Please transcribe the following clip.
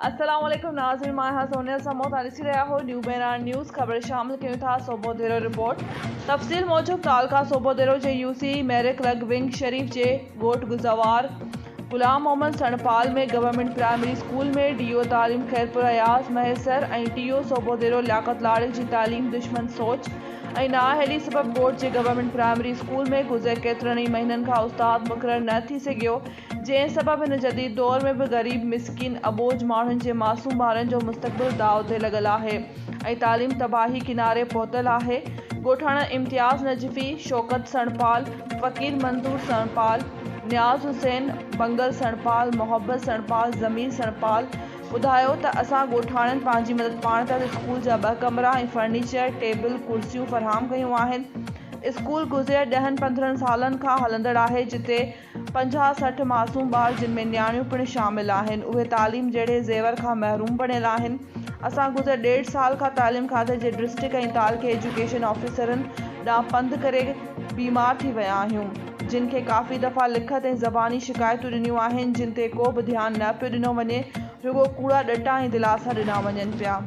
السلام عليڪم ناظرين مان آهيان سونيا سمو توهان ڏسي رهيا آهيو نيو بيران نيوز خبر شامل ڪيون ٿا سوڀوديرو رپورٽ تفصيل موجب تعلقه سوڀوديرو جي يو سي ميرڪ لڳ ونگ شريف جي ڳوٺ گزوار Ghulam Muhammad Sanpal ۾ government primary school ۾ D O تعليم خيرپور اياز مهيسر ۽ ٽي او سوڀوديرو لياقت لاڙڪ جي تعليم دشمن سوچ ۽ نااهلي سبب ڳوٺ جي گورنمينٽ پرائمري اسڪول ۾ گذريل ڪيترن ئي مهينن کان استاد مقرر نه ٿي سگهيو جنهن سبب هن جديد دور ۾ به غريب مسڪين اٻوجهه ماڻهن جي معصوم ٻارن جو مستقبل داء تي لڳل آهي ۽ تعليم تباهي ڪناري پهتل آهي ڳوٺاڻن امتياز نجفي، شوڪت سڻپال، فقير منظور سڻپال، نياز حسين، بنگل سڻپال، محبت سڻپال، ضمير سڻپال ٻڌايو ته اسان ڳوٺاڻن پنهنجي مدد پاڻ تحت اسڪول جا ٻه ڪمرا ۽ فرنيچر، ٽيبل، ڪرسيون فراهم ڪيون آهن. اسڪول گذريل ڏهن پندرهن سالن کان هلندڙ آهي جتي 50 60 معصوم ٻار جن ۾ نياڻيون پڻ شامل آهن اهي تعليم جهڙي زيور کان محروم بڻيل آهن اسان گذريل ڏيڍ سال کان تعليم کاتي جي ڊسٽرڪٽ ۽ تعلقي ايجوڪيشن آفيسرن ڏانهن پنڌ ڪري بيمار ٿي ويا آهيون جن کي ڪافي دفعا لکت ۽ زباني شڪايتون ڏنيون آهن جن تي ڪو به ڌيان نه پيو ڏنو وڃي رڳو ڪوڙا ڏٽا ۽ دلاسا ڏنا وڃن پيا.